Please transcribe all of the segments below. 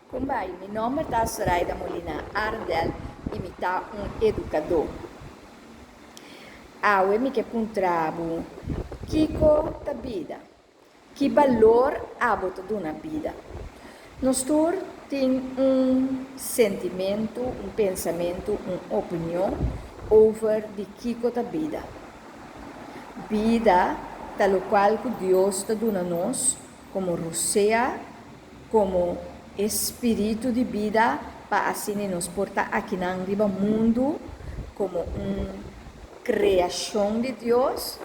Kumbai, mi nòmber ta Soraida Molina Arendel i mi ta un edukadó. Awe mi ke puntra bo, kiko ta bida? Ki balor abo ta duna bida? Nos tur tin un sentimentu, un pensamentu, un opinion over di kiko ta bida. Bida ta lokual ku Dios ta duna nos komo rosea, komo e spiritu di bida pa asina nos por ta akinan riba mundu komo un kreashon di Dios.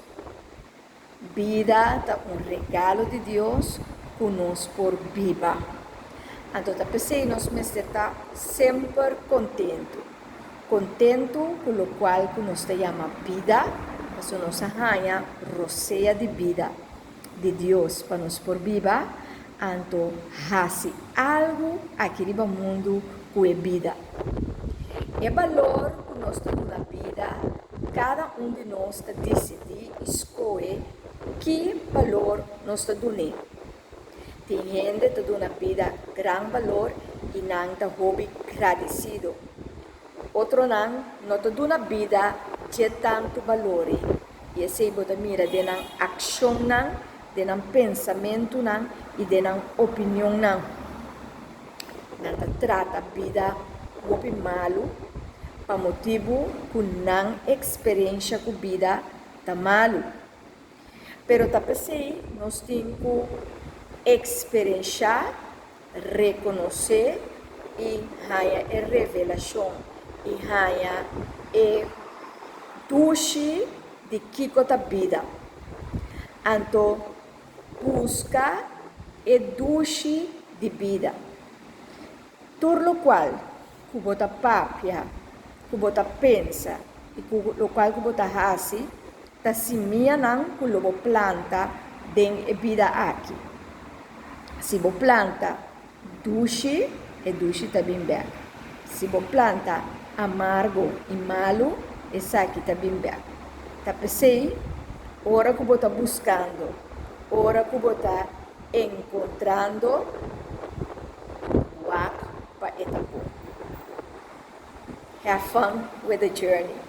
Bida ta un regalo di Dios ku nos por biba. Anto ta p'esei nos mester ta semper kontentu. Kontentu ku lokual ku nos ta yama bida, pasobra nos a haña rosea di bida di Dios pa nos por biba, anto hasi algu aki riba mundu ku e bida. E balor ku nos ta duna bida, kada un di nos ta disidí i skohe ki balor nos ta dun'é. Tin hende ta duna bida gran balor i nan ta hopi gradisido. Otronan no ta duna bida dje tantu balor ei, i esei bo ta mira den nan akshonnan, den nan pensamentunan i den nan opinionnan. Nan ta trata bida hopi malu pa motibu ku nan eksperensha ku bida ta malu. Pero ta p'esei nos tin ku eksperenshá, rekonosé i haña e revelashon i haña e dushi di kiko ta bida. Anto buska e dushi di bida. Tur lokual ku bo ta papia, ku bo ta pensa i ku lokual ku bo ta hasi ta simianan ku lo bo planta den e bida aki. Si bo planta dushi, e dushi ta bin bèk. Si bo planta amargo i malu, esaki ta bin bèk. Ta p'esei, ora ku bo ta buskando, ora ku bo ta enkontrando, wak pa e ta bon. Have fun with the journey.